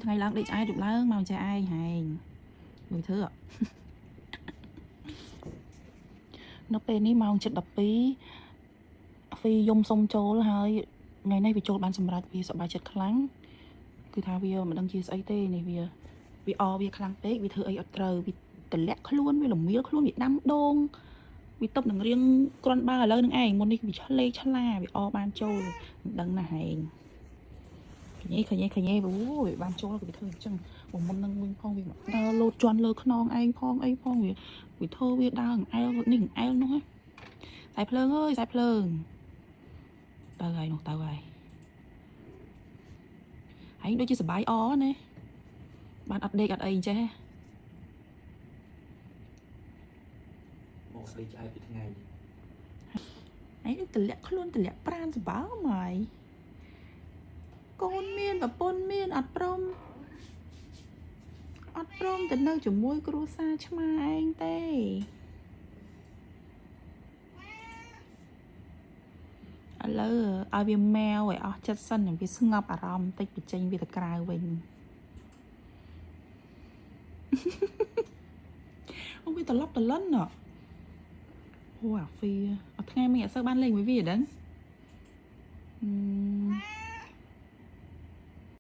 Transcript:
ថ្ងៃឡើងដេកឆ្អែតយប់ឡើងមកចេះឯងហែងមួយធ្វើអ នៅពេលនេះម៉ោង7:12ហ្វីយំសុំចូលហើយថ្ងៃនេះវាចូលបានសម្រេចវាសប្បាយចិត្តខ្លាំងគឺថាវាមិនដឹងជាស្អីទេនេះវាវាអវាខ្លាំងពេកវាធ្វើអីអត់ត្រូវវាតម្លាក់ខ្លួនវាលមៀលខ្លួនវាដាំដងវាតប់នឹងរៀងក្រាន់បើឥឡូវនឹងឯងមុននេះវាឆ្លេឆ្លាវាអបានចូលមិនដឹងណាស់ហែងឃើញទេឃើញទេឃើញទេអូវាបានចូលក៏វាធ្វើអញ្ចឹងបើមុននឹងវិញផងវាមកដើរលោតជន់លើខ្នងឯងផងអីផងវាវាធ្វើវាដើរអែលនេះអែលនោះហ៎ ខ្សែភ្លើងអើយខ្សែភ្លើងទៅហើយនោះទៅហើយហើយដូចជាសបាយអណាបានអត់ដេកអត់អីអញ្ចេះ មកដេកឆ្អែតពីថ្ងៃ ហើយតម្លាក់ខ្លួនតម្លាក់ប្រានសបើមហើយកូនមានប្រពន្ធមានអត់ព្រមអត់ព្រមទៅនៅជាមួយគ្រួសារឆ្មាឯងទេឥឡូវឲ្យវាម៉ែវឲ្យអស់ចិត្តសិនឲ្យវាស្ងប់អារម្មណ៍បន្តិចបញ្ចេញវាទៅក្រៅវិញ អូវាត្រឡប់ត្រលិនណ៎អូអាហ្វីអត់ថ្ងៃមិនអត់សូវបានលេងមួយវាដឹងអឺ